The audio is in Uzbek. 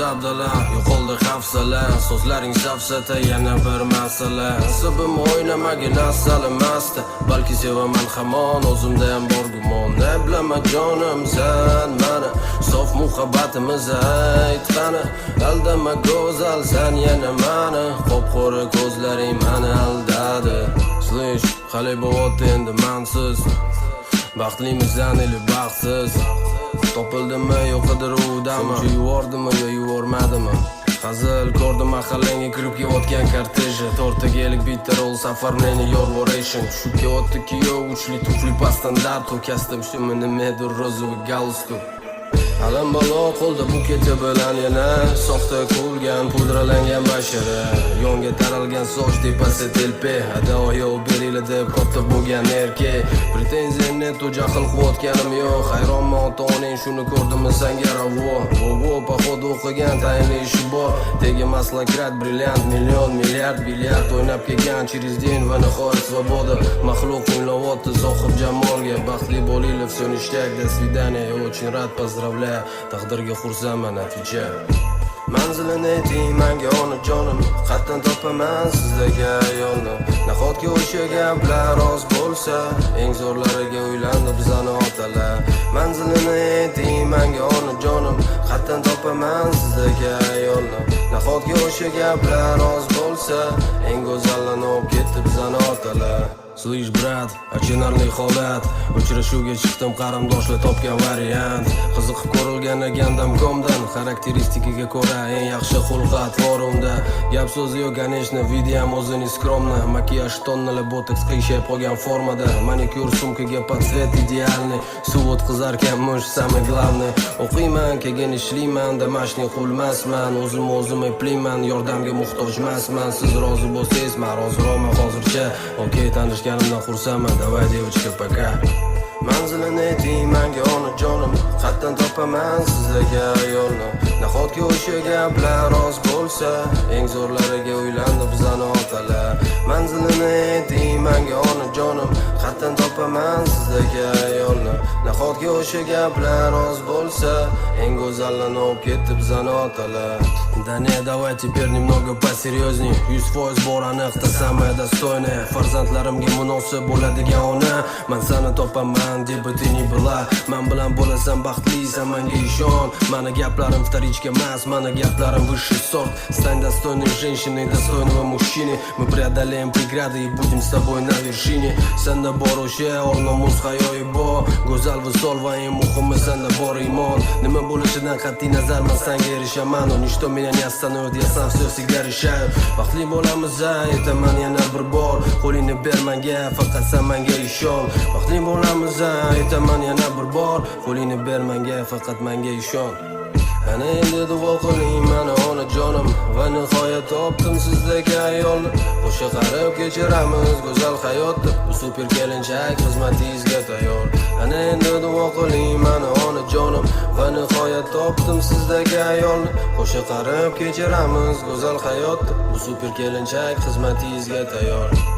Dabdala, yo'qoldi hafsala. So'zlaring safsata, yana bir masala. Asabim o'ynamagin asalim asta. Balki sevaman hamon, o'zimda ham bor gumon. Ayblama jonim san mani. Sof muhabbatimiz aytqani. Aldama, go'zal, san yana mani. Qop qora ko'zlaring mani aldadi. Слышь, qalay bo'lyapti endi mansiz? Baxtlimisan или baxtsiz? Topildimi yo qidiruvdami? Sovchi yubordimi yo yubormadimi? Hazil ko'rdim mahallangga kirib kelayotgan korteji. To'rtta Gelik, bitta Rolls, оформление yorvoration. Tushib kelyapti kuyov, uchli tufli по стандарту. Костюм shimi, nimadir, розовый галстук. Alam balo qo'lda buketi bilan yana. Soxta kulgan, pudralangan bashara. Yonga taralgan soch, tepasi telpa. Ado yo'l beringlar deb katta bo'lgan erkak. Претензия нету, jahl qilayotganim yo'q. Hayronman, ota onang shuni ko'rdimi sanga ravo? Во во, походу, o'qigan, tayinli ishi bor. Tegi маслократ, brilliant, million, milliard, billiard o'ynab kelgan через день va nihoyat свобода. Maxluq o'ylayapti sohib jamolga. Baxtli bo'linglar, все ништяк, до свидания. Я очень рад, поздравляю. Taqdirga xursandman, отвечаю. Manzilini ayting manga, onajonim. Qayerdan topaman sizdagi ayolni? Nahotki o'sha gaplar rost bo'lsa? Eng zo'rlariga uylandi bizani otalar. Manzilini ayting manga, onajonim. Qayerdan topaman sizdagi ayolni? Nahotki o'sha gaplar rost bo'lsa? Eng go'zalini olib ketdi bizani otalar. Слышь, брат, achinarli holat. Uchrashuvga chiqdim, qarindoshlar topgan variant. Qiziqib ko'rilgan gandam komdan. Xarakteristikaga ko'ra eng yaxshi xulq atvor unda. Gap so'zi yo'q, конечно, вид i ham o'zini скромно. Makiyaj tonnala, botoks, qiyshayib qolgan formada. Manikyur, sumkaga под цвет идеальный. Suv o'tkazarkan mush, самый главный. O'qiyman, keyin ishlayman, домашний qulmasman. O'zim o'zim eplayman, yordamga muhtoj emasman. Siz rozi bo'lsangiz, man roziroqman hozircha. Okey, tanishganimdan xursandman. Давай, девочка, пока. Manzilini ayting manga, onajonim. Qayerdan topaman sizdagi ayolni? Nahotki o'sha gaplar rost bo'lsa? Eng zo'rlariga uylandi bizani otalar. Manzilini ayting manga, onajonim. Qayerdan topaman sizdagi ayolni? Nahotki o'sha gaplar rost bo'lsa? Eng go'zalini olib ketdi bizani otalar. Да не, давай теперь немного посерьезней. 100% bor aniq, та самая достойная. Farzandlarimga munosib bo'ladigan ona. Man sani topaman, где бы ты ни была. Man bilan bo'lasan, baxtlisan, manga ishon. Mani gaplarim вторичка emas, mani gaplarim высший сорт. Стань достойной женщиной, достойного мужчины. Мы преодолеем преграды и будем с тобой на вершине. Senda bor o'sha or nomus, hayoyi bor. Go'zal visol va eng muhimi, senda bor iymon. Nima bo'lishidan qat'iy nazar, man sanga erishaman. Но ничто меня не остановит, я сам все всегда решаю. Baxtli bo'lamiz, aytaman yana bir bor. Qo'lingni ber menga, faqat san menga ishon. Baxtli bo'lamiz, aytaman yana bir bor. Qo'lingni ber menga, faqat menga ishon. Ana endi duo qiling mani, onajonim. Va nihoyat topdim sizdagi ayolni. Qo'sha qarib kechiramiz go'zal hayotni. Bu super kelinchak xizmatingizga tayyor. Ana endi duo qiling mani, onajonim. Va nihoyat topdim sizdagi ayolni. Qo'sha qarib kechiramiz go'zal hayotni. Bu super kelinchak xizmatingizga tayyor.